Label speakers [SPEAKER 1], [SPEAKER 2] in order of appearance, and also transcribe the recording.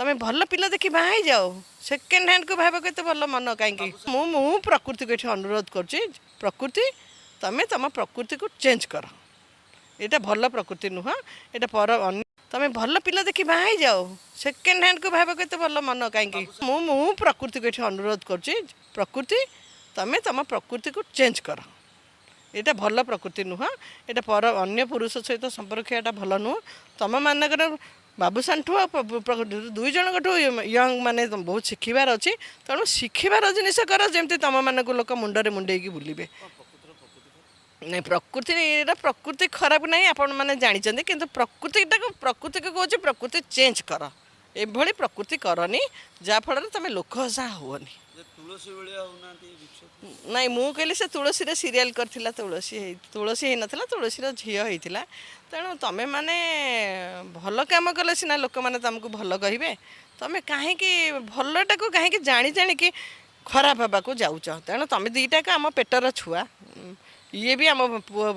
[SPEAKER 1] ତମେ ଭଲ ପିଲା ଦେଖି ବାହା ହେଇଯାଅ। ସେକେଣ୍ଡ ହ୍ୟାଣ୍ଡକୁ ଭାବିବାକୁ ଏତେ ଭଲ ମନ କାହିଁକି? ମୁଁ ପ୍ରକୃତିକୁ ଏଠି ଅନୁରୋଧ କରୁଛି, ପ୍ରକୃତି, ତମେ ତମ ପ୍ରକୃତିକୁ ଚେଞ୍ଜ କର। ଏଇଟା ଭଲ ପ୍ରକୃତି ନୁହଁ, ଏଇଟା ପର ଅନ୍ୟ। ତମେ ଭଲ ପିଲା ଦେଖି ବାହା ହେଇଯାଅ। ସେକେଣ୍ଡ ହ୍ୟାଣ୍ଡକୁ ଭାବିବାକୁ ଏତେ ଭଲ ମନ କାହିଁକି? ମୁଁ ପ୍ରକୃତିକୁ ଏଠି ଅନୁରୋଧ କରୁଛି, ପ୍ରକୃତି, ତମେ ତମ ପ୍ରକୃତିକୁ ଚେଞ୍ଜ କର। ଏଇଟା ଭଲ ପ୍ରକୃତି ନୁହଁ, ଏଇଟା ପର ଅନ୍ୟ ପୁରୁଷ ସହିତ ସମ୍ପର୍କ ଏଇଟା ଭଲ ନୁହଁ। ତମମାନଙ୍କର ବାବୁସାନଠୁ ଆଉ ଦୁଇ ଜଣଙ୍କଠୁ ୟଙ୍ଗ ମାନେ ବହୁତ ଶିଖିବାର ଅଛି। ତେଣୁ ଶିଖିବାର ଜିନିଷ କର, ଯେମିତି ତମମାନଙ୍କୁ ଲୋକ ମୁଣ୍ଡରେ ମୁଣ୍ଡେଇକି ବୁଲିବେ। ନାଇଁ, ପ୍ରକୃତିର ପ୍ରକୃତି ଖରାପ ନାହିଁ, ଆପଣମାନେ ଜାଣିଛନ୍ତି। କିନ୍ତୁ ପ୍ରକୃତିଟାକୁ, ପ୍ରକୃତିକୁ କହୁଛି, ପ୍ରକୃତି ଚେଞ୍ଜ କର। ଏଭଳି ପ୍ରକୃତି କରନି, ଯାହାଫଳରେ ତମେ ଲୋକ ହସା ହୁଅନି।
[SPEAKER 2] ଯେ ତୁଳସୀ ଭଳିଆ ହଉନାହାନ୍ତି ବୃକ୍ଷ।
[SPEAKER 1] ନାଇଁ, ମୁଁ କହିଲି ସେ ତୁଳସୀରେ ସିରିଏଲ କରିଥିଲା, ତୁଳସୀ ହେଇ ତୁଳସୀ ହେଇନଥିଲା, ତୁଳସୀର ଝିଅ ହେଇଥିଲା। ତେଣୁ ତମେ ମାନେ ଭଲ କାମ କଲେ ସିନା ଲୋକମାନେ ତମକୁ ଭଲ କହିବେ। ତମେ କାହିଁକି ଭଲଟାକୁ କାହିଁକି ଜାଣି ଜାଣିକି ଖରାପ ହେବାକୁ ଯାଉଛ? ତେଣୁ ତମେ ଦୁଇଟାକ ଆମ ପେଟର ଛୁଆ, ଇଏ ବି ଆମ ପୁଅ।